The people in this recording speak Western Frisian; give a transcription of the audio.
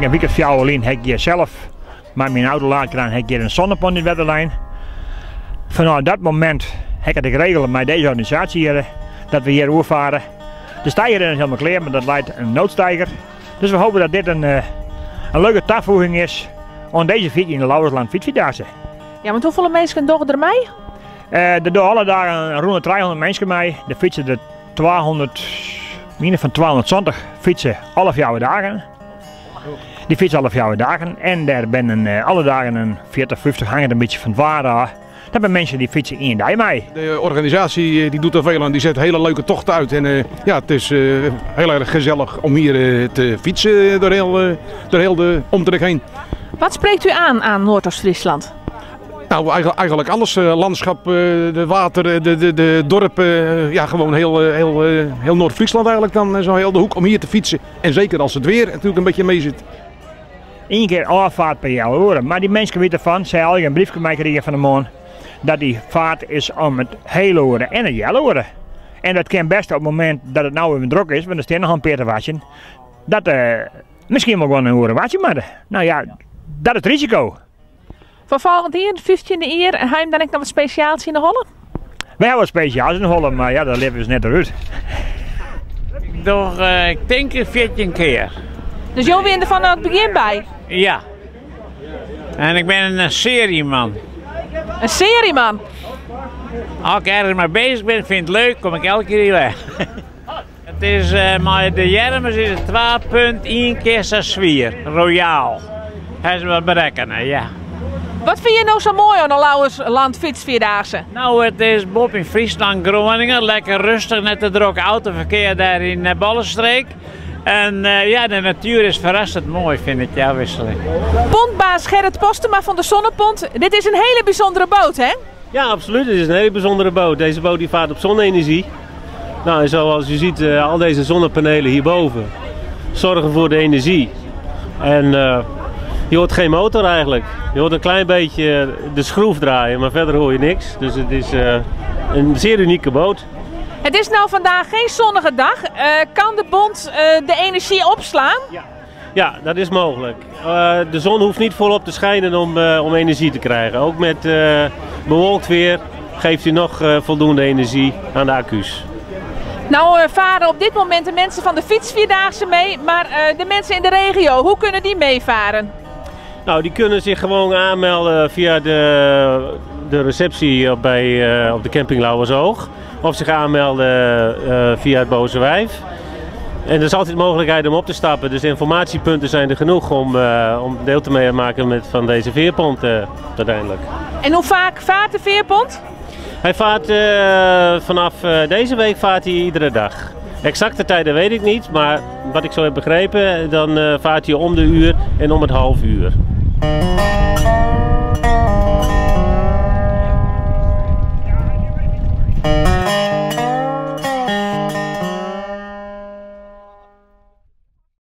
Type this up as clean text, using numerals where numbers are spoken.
Tink in wike of fjouwer lyn ha ik hjir sels mei myn autolaadkraan ha ik hjir in sonnepont yn it wetter lein. Fanôf dat momint ha ik it ek regele mei dizze organisaasje hjir dat we hjir oerfare. De steiger is helemaal klear, mar dat leit in noodsteiger. Dus we hopen dat dit in, eh, in leuke tafoeging is oan dizze 14e Lauwersland Fytsvierdaagse. Ja, want hoefolle minsken dogge der mei? Uh, der dogge alle dagen rûn de 300 minsken mei. Der fytse der 200, mien fan 270 fytse alle fjouwer dagen. Dy fytse alle fjouwer dagen en dêr binne eh, alle dagen in 40, 50 hanget in bytsje fan it waar ôf. Dat binne minsken dy fytse ien dei mei. De organisatie eh, die doet er veel aan, die zet hele leuke tochten uit. En uh, ja, het is uh, heel erg gezellig om hier uh, te fietsen door heel de omtrek heen. Wat spreekt u aan aan Noordoost-Friesland? Nou, eigenlijk, eigenlijk alles. Landschap, de water, de dorpen. Ja, gewoon heel, heel, heel Noord-Friesland eigenlijk dan. Zo heel de hoek om hier te fietsen. En zeker als het weer natuurlijk een beetje mee zit. Ien kear ôffeart per healoere. Mar dy minsken witte derfan, sy ha in briefke meikrigen fan 'e moarn, dat dy feart is om it heale oere en it healoere. En dat kin bêst op it momint dat it no even drok is, want der stean noch in pear te wachtsjen, dat uh, miskien wol gewoan in oere wachtsje moatte. No ja, dat is it risiko. Foar folgjend jier, it 15e jier, ha jim dan ek noch wat spesjaals yn 'e holle? Wy hawwe wat spesjaals yn 'e holle, mar ja, dat litte we net derút. Ik doch, uh, ik tink 14 kear. Dus jo wiene der fan it begjin by? Ja. En ik bin in serieman. In serieman? As ik ergens mei beuzich bin, fyn ik it leuk, kom ik elke kear wer. It is uh, mei de earms is it 2,1 kear sa swier, royaal. Ha se wat berekkene, ja. Wat fine je no sa moai oan de Lauwersland Fytsvierdaagse? No, it is boppe yn Fryslân, Groningen, lekker rêstich, net te drok autoferkear dêr yn de Bollenstreek. En uh, ja, de natuer is ferrassend moai, fyn ik, ja, wisseling. Pontbaas Gerrit Postema fan de Sonnepont. Dit is in hiele bysûndere boat, hè? Ja, absoluut. Het is een hele bijzondere boot. Deze boot die vaart op zonne-energie. Nou, en zoals u ziet, uh, al deze zonnepanelen hierboven zorgen voor de energie. En uh, je hoort geen motor eigenlijk. Je hoort een klein beetje de schroef draaien, maar verder hoor je niks. Dus het is uh, een zeer unieke boot. Het is nou vandaag geen zonnige dag. Kan de bont de energie opslaan? Ja. Ja, dat is mogelijk. De zon hoeft niet volop te schijnen om energie te krijgen. Ook met bewolkt weer geeft hij nog voldoende energie aan de accu's. Nou varen op dit moment de mensen van de fietsvierdaagse mee, maar de mensen in de regio, hoe kunnen die meevaren? Nou, die kunnen zich gewoon aanmelden via de receptie op de camping Lauwersoog. Of zich aanmelden via het Boze Wijf. En er is altijd de mogelijkheid om op te stappen. Dus informatiepunten zijn er genoeg om deel te maken van deze veerpont uiteindelijk. En hoe vaak vaart de veerpont? Hij vaart vanaf deze week vaart hij iedere dag. Exacte tijden weet ik niet, maar wat ik zo heb begrepen, dan vaart hij om de uur en om het half uur.